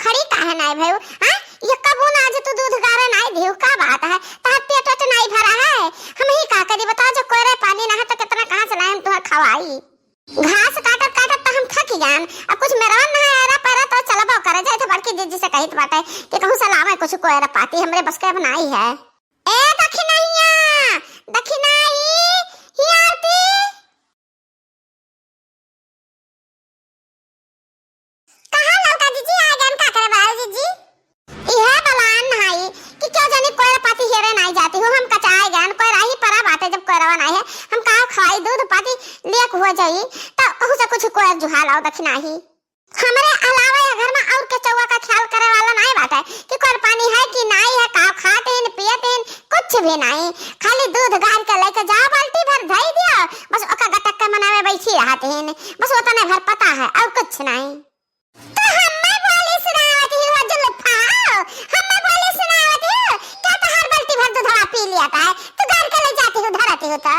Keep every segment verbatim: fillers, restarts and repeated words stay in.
खड़ी काहे नाई भयू? हाँ, ये कबो ना आज तू दूध गारे नाई दियो, का बात है? तहार पेट वेट नाई भरा है? हम ही का करी बताओ, जो कोयरे पानी ना है तो कितना कहाँ से लाए हम तुम्हें खवाई? घास काटत काटत तो हम थक गयान। अब कुछ मेरवन ना है, एरा पैरा तो चलबो करे जाए तो बड़की दीदी से कहित बाटे कि कहूँ से लावे कुछ कोयरे पाती, हमरे बस के अब नाई है। ए दखिनहिया, दखिनाई, हियारती। कहाँ लौका जीजी आ गन, का करे बारू जीजी? इहे बलान हई कि क्यों जानी कोयर पाती हेरे नाई जाती हो, हम कचाए गन, कोयरा ही परा बाटे, जब कोयरवा नाई है, हम का खाई, दूध पाती लेक हो जाई, तो कहूँ से कुछ कोयर जुहा लाओ दखिनाही। हमरे अलावा ये घर में और के चौवा का ख्याल करे वाला नाई बाटे कि कोयर पानी है कि नाई है, का खात हैं, पियत हैं, कुछ भी नाई। खाली दूध गार के लेके जाओ, बाल्टी भर धई दियो, बस ओका गटक के मनावे बैठी रहत हैं, बस ओतने भर पता है और कुछ नाई। तू हम्मे बोली सुनावत ही हो जुल्फा, हम्मे बोली सुनावत ही, क्या तोहार बाल्टी भर दूधवा पी लिया था, तू गार के ले जाती हो, धरती हो तो।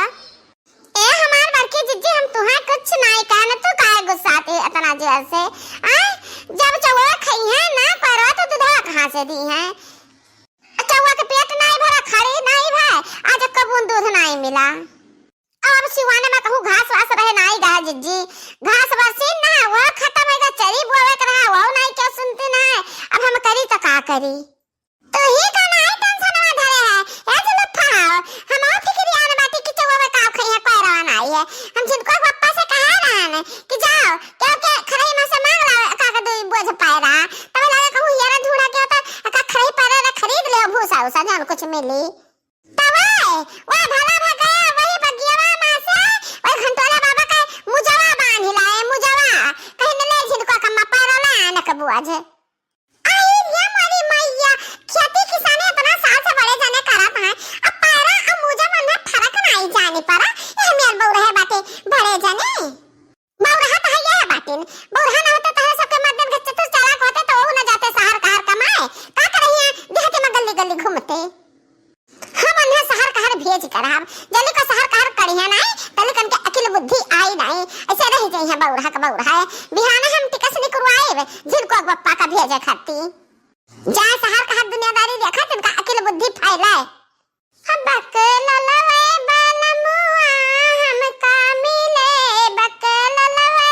ए हमार बड़की जिज्जी, हम तुहें कुछ नाई कहन, तू काहे गुस्सात ही इतना जोर से? आय, जब चौवा खइहें ना कोयरवा तो दूधवा कहाँ से दीहें? चौवा के पेट नाई भरा, खड़ी नाई भय, आज एको बूंद दूध नाई मिला। अब सिवाने में कहूँ घास वास रहे नाई गा जिज्जी, घास बरसीन ना, वो खत्म है गा, चरी बोवे के रहा, वो नाई क्यों सुनती ना है। अब हम करी तो का करी? तू ही का नाई टेंशनवा धरे है, ए जुलुफा हो, हम और फिक्रिया न बाटी कि चौवा में का खइहें, कोयरवा नाई है। हम जिनको पप्पा से कहा रहन कि जाओ, क्योंकि खरही में से मांग लाओ, का के दो बोझ पैरा, तब लगे कहूँ हेरा धूड़ा के होता, का खरही पैरा ना खरीद ले भूसा उसा, जान कुछ मिली। तब ओए, वो भला भगया, वही बगियावा में से, वही घंटोला बाबा का मुजवा बांध लाए, मुजवा, कहीं न ले जिनको कम्मा पैरा ना आने के बुआ जे। आई रे मोरी मैया, खेती किसानी इतना साल से बड़े जने करत हैं, अब पैरा और मुजा में उन्हें फर्क नाई जाने पड़ा। ये मेर बउरहे बाटे बड़े जने। बउरहा तो है ये बाटिन, बउरहा ना होते तो सबके मर्दन के चतुर चालाक होते तो वो न जाते शहर कहर कमाए। का करहिया देहाती में गली गली घूमते। हम उन्हें शहर कहर भेज कर हम, जल्दी को शहर कहर करिहे नाई, तल्ली कन के अकिल बुद्धि आई नाई, ऐसे रह जाई है बउरहा का बउरहा है। बिहाने हम टिकस निकुरवाए, जिनको बप्पा का भेजे खाती। जा शहर कहर दुनियादारी देखा, तिनका अकिल बुद्धि फैलाए। बकललवे बलमुआ हमका मिले, बकललवे।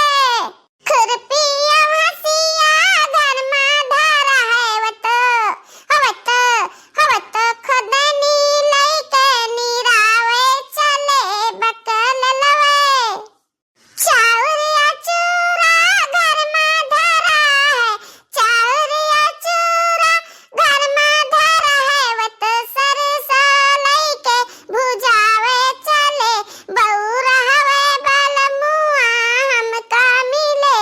खुरपिया हसिया घर मा धरा है, वत, हवत, हवत खुदनी लइके निरावे चले बकललवे। चाउर या चूरा घर मा धरा है, चाउर या चूरा घर मा धरा है, वत सरसों लइके भुजावे चले, बउरहवे बलमुआ हमका मिले।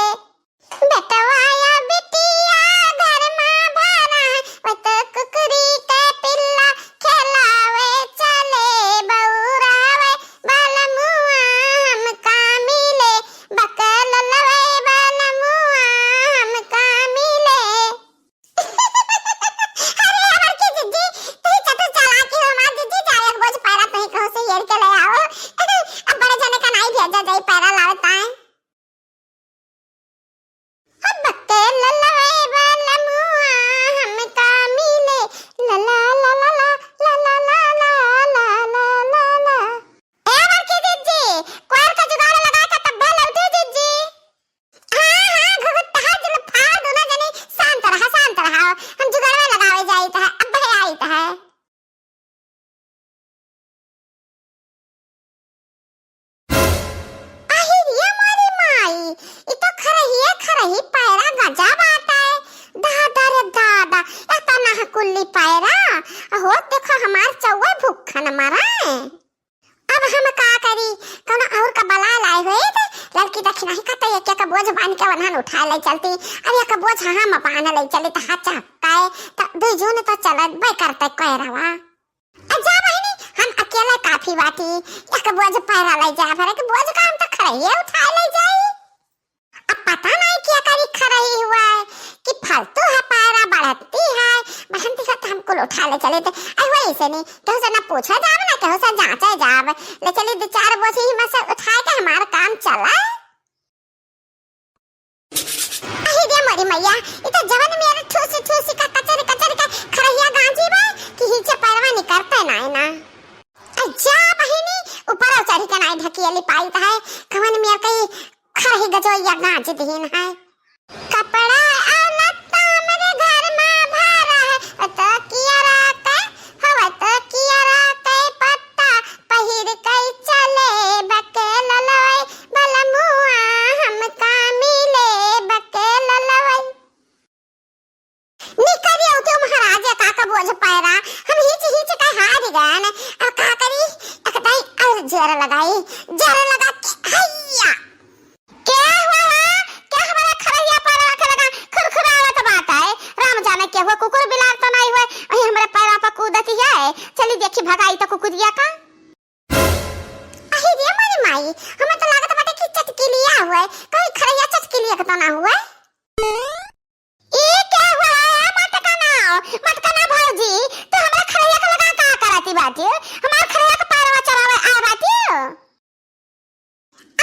बेटवा या बिटिया घर मा भरा है, वत कुकुरी के पिल्ला खेलावे चले, बउरहवे बलमुआ हमका मिले, बकललवे बलमुआ हमका मिले। अरे हमार के जिज्जी, तू ही चतुर चालाक ही हो, हमार जिज्जी, जाओ एक बोझ पैरा तू ही कहूँ से हेर के ले आओ। अब बड़े जने का नाई भेजा जाई, पैरा लावे ताए। बकललवे बलमुआ हमका मिले, ला ला ला। ए बड़की जिज्जी, कोयर का जुगाड़ लगा के तब्बे लौटी जिज्जी। हाँ, हाँ, घुघुत्ता जुल्फा, दोनों जने शांत रहा, शांत रहा। हम जुगाड़वा लगावे जाइत है, अब्बे आइत है। अहिरिया मोरी माई, ई तो खरहिए खरही पैरा गजा बाटे। दादा रे दादा, एतना कुल्ली पैरा। अहो, देखो हमार चौवा भूखन मरे। अब हम का करी, कौनो और का बला लाए हुए थे, लड़की दखिनाही का तो एक एक बोझ बांध के वन्हन उठा ले चलती। अब एक बोझ हम बांध ले चली तो हाथ चपकाए, तो दुई जून तो चलबे करते कोयरवा। आ जा बहिनी, हम अकेले काफी बाटी, एक बोझ पैरा ले जा, भरे के बोझ का हम तो खरहिए उठा ले जाई। अब पता नहीं क्या करी खरही हुआ है कि फालतू है, पैरा बढ़ती है, बढ़ती है तो हम कुल उठा ले चले थे। आई हुआ ऐसे नहीं, केहू से ना पूछा जाब, ना केहू से जांचे जाब, ले चली दो चार बोझ ही में से उठाए के हमार काम चला। अही रे मोरी मैया, ई तो जवन मेरे ठूस बोझ पैरा, हम हिच हिच के हारि गएन। अब का करी? एक दाई और जोर लगाई, जोर लगा के, हैया। के हुआ है? के हमारे खरहिया पैरा के लगा खुरखुरावत बाटे? राम जाने के हुआ, कुकुर बिलार तो नाहीं हुए, वही हमरे पैरा पर कूदत है। चली देखी भगाई तो कुकुरिया का। अही रे मोरी माई, हमें तो लागत बाटे कि चटकिलिया हुए, कहीं खरहिया चटकिलिया के तो ना हुए। ई के हुआ है मटकना? मटकना भौजी, तू हमरा खरहिया के लगा का करती बाटियो? हमार खरहिया के पैरवा चरावे आए बाटियो?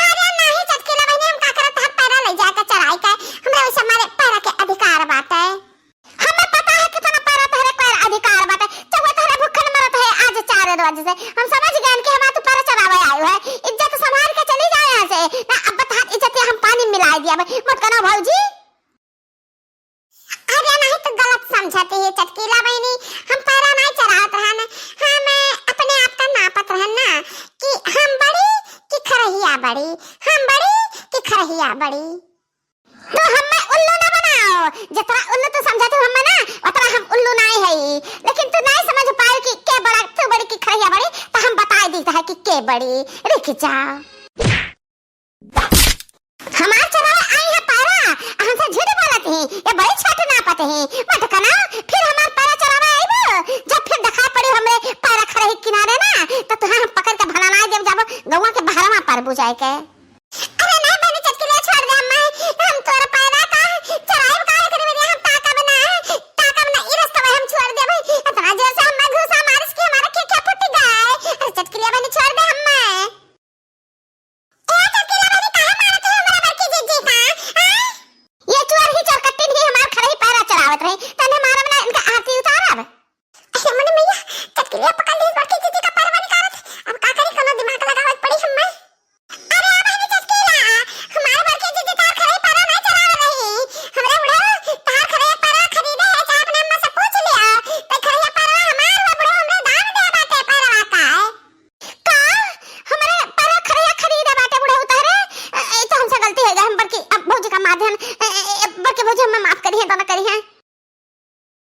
अरे नाही चटकीला बहिनी, हम का करत हर पैरा ले जाके चराई के, हमरा वैसे हमारे पैरा के अधिकार बाटे। हमें पता है कितना पैरा तोहरे पैर अधिकार बाटे, चौवा तोहरे भूखन मरत है आज चार रोज से। हम समझ गए कि हमार तू पैरा चरावे आयो है। इज्जत संभाल के चली जाए यहाँ से, ना अब तोहार इज्जत हम पानी मिला दिया। मटकना भौजी। अरे नहीं, तू गलत समझती है चटकीला बहिनी, हम पैरा नहीं चरावत रहन, हम अपने आप का नापत रहन ना कि हम बड़ी कि खरहिया बड़ी, हम बड़ी कि खरहिया बड़ी। तो हमें उल्लू ना बनाओ, जितना उल्लू तू समझती हो हमें ना, उतना हम उल्लू नहीं है। लेकिन तू नहीं समझ पाए कि के बड़ा, तू बड़ी कि खरहिया बड़ी, तो हम बताई दी है कि के बड़ी। रुक जा। हमार चरावे आई है पैरा, हमसे झूठ बोलत ही, ये बड़ी छोट नापत ही। मटकना, फिर हमार पैरा चरावे आईबो, जब फिर दिखाई पड़ी हमरे पैरा खरही किनारे ना, तो तुहां हम पकड़ के भला ना जब जाबो गौवा के बहरवा पर बुझाए के।